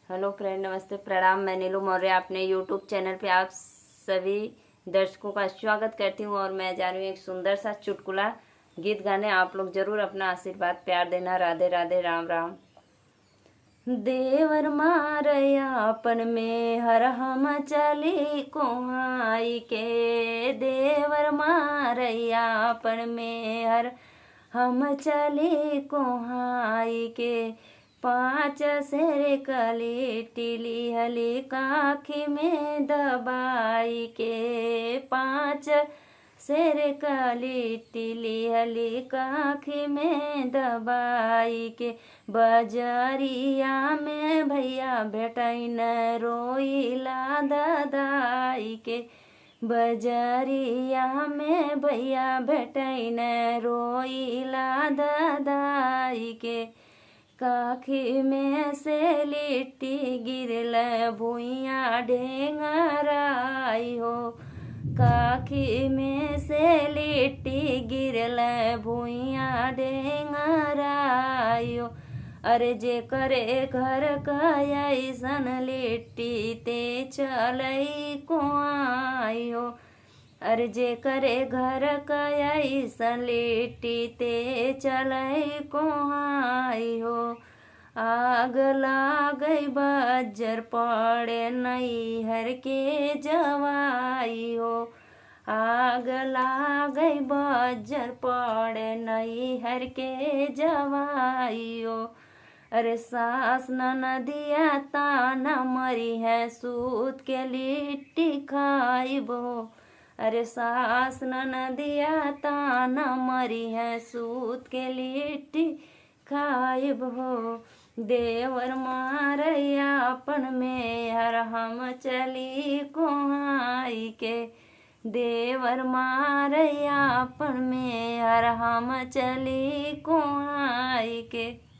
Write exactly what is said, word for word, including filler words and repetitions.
हेलो फ्रेंड, नमस्ते, प्रणाम। मैं नीलू मौर्य अपने यूट्यूब चैनल पे आप सभी दर्शकों का स्वागत करती हूँ और मैं जा रही हूँ एक सुंदर सा चुटकुला गीत गाने। आप लोग जरूर अपना आशीर्वाद, प्यार देना। राधे राधे, राम राम। देवर मार आपन मेहर हम चली कोहाई के, देवर मार आपन मेहर हम चली कोहाई के। पाँच सेर क लिट्टी लिहली काखी में दबाई के, पाँच सेर क लिट्टी लिहली काखी में दबाई के। बजरिया में भैया भेटैन रोइला ददाई के, बजरिया में भैया भेटैन रोइला ददाई के। काखी में से लिट्टी गिरल भुइयाँ ढेंगराई हो, काखी में से लिट्टी गिरल भुइयाँ ढेंगराई हो। अरे जेकरे घर क अइसन लिट्टी ते चलै कोहाई हो, अरे जेकरे घर क अइसन लिट्टी ते चलै कोहाई हो। आग लागै बज्जर पड़े नैहर के जवाई हो, आग लागै बज्जर पड़े नैहर के जवाई हो। अरे सास ननदिया ताना मरिहैं सूत के लिट्टी खाइब हो, अरे सास ननदिया ताना मरिहैं सूत के लिट्टी खाइब हो। देवर मार आपन मेहर हम चली कोहाई के, देवर मार आपन मेहर हम चली कोहाई के।